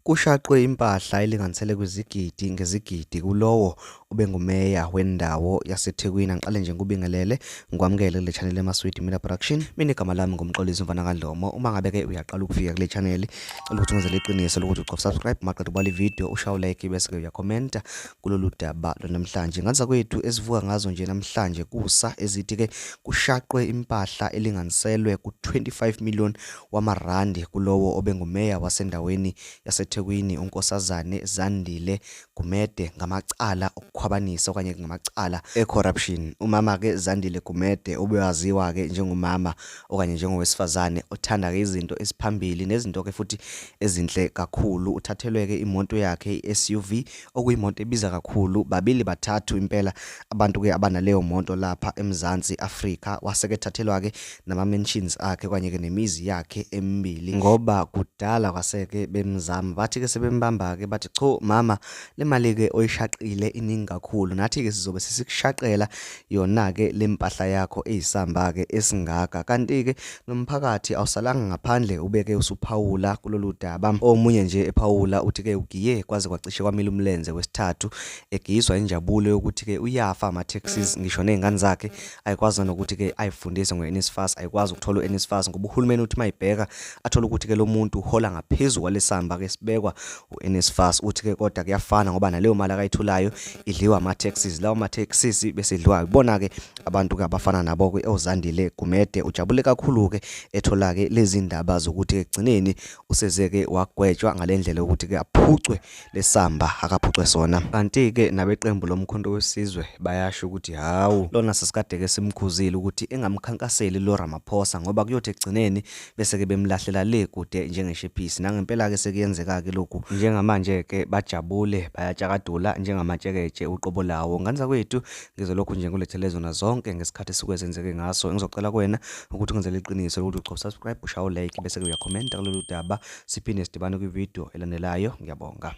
Kushaqwe impahla elinganiselwe kwizigidi ngezigidi kulowo obengumeya wendawo yaseThekwini. Angiqale nje ngikubingelele, ngikwamukele kule channel eMaswidi Media Production. Mina igama lami nguMxolisi Mfana kaDlomo. Uma ngabe-ke uyaqala ukufika kule channel, cela ukuthi ungenzele iqiniso lokuthi ucofa subscribe, maqeda ubala ividiyo, ushaye like bese-ke uyakhomenta kulolu daba lwanamhlanje. Ngane zakwethu esivuka ngazo nje namhlanje kusa ezithi-ke kushaqwe impahla elinganiselwe ku-25 million wamarandi kulowo obengumeya wasendaweni yaseThekwini uNkosazane Zandile Gumede ngamacala okukhwabanisa okanye ngamacala e-corruption. Umama-ke Zandile Gumede ubewaziwa-ke njengomama okanye njengowesifazane othanda-ke izinto eziphambili nezinto-ke futhi ezinhle kakhulu. Uthathelwe-ke imoto yakhe i-SUV okuyimoto ebiza kakhulu, babili bathathu impela abantu-ke abanaleyo moto lapha eMzansi Afrika. Wase-ke ethathelwa-ke nama-mansions akhe okanye-ke nemizi yakhe emibili ngoba kudala kwaseke bemzama. Bathi-ke sebembamba-ke bathi cho mama, le mali-ke oyishaqile iningi kakhulu, nathi-ke sizobe sesikushaqela yona-ke le mpahla yakho eyisamba-ke esingaka. Kanti-ke nomphakathi awusalanga ngaphandle, ubeke usuphawula kulolu daba. Omunye nje ephawula uthi-ke ugiye kwaze kwacishe kwamila umlenze wesithathu, egiyiswa injabulo yokuthi-ke uyafa ama-taxes, ngisho ney'ngane zakhe ayikwazi nanokuthi-ke ayifundise ngo-NSFAS, ayikwazi ukuthola u-NSFAS ngoba uhulumeni uthi mayibheka athole ukuthi-ke lo muntu uhola ngaphezu kwalesamba-ke sibekwa u-NSFAS. Uthi-ke kodwa kuyafana ngoba naleyo mali akayitholayo idliwa ama-taxes, lawo ma-taxes bese idliwa ibona-ke abantu-ke abafana nabo-ke oZandile Gumede. Ujabule kakhulu-ke ethola-ke lezi ndaba zokuthi ekugcineni useze-ke wagwetshwa ngale ndlela yokuthi-ke aphucwe lesamba akaphucwe sona. Kanti-ke nabeqembu loMkhonto weSizwe bayasho ukuthi hawu, lona sesikade-ke simkhuzile ukuthi engamkhankaseli lo Ramaphosa ngoba kuyothi ekugcineni bese-ke bemlahlela le kude njengeshephisi. Nangempela-ke sekuyenzeka-ke lokhu. Njengamanje-ke bajabule bayatshakadula njengamatsheketshe uqobo lawo. Ngane zakwethu, ngizolokhu nje ngilethele zona zonke ngesikhathi esuke zenzeke ngaso. Engizocela kuwena ukuthi ungenzele iqiniso lokuthi ucofa subscribe, ushaye like bese-ke uyakhomenta kulolu daba. Siphinde sidibane kwividiyo elandelayo. Ngiyabonga.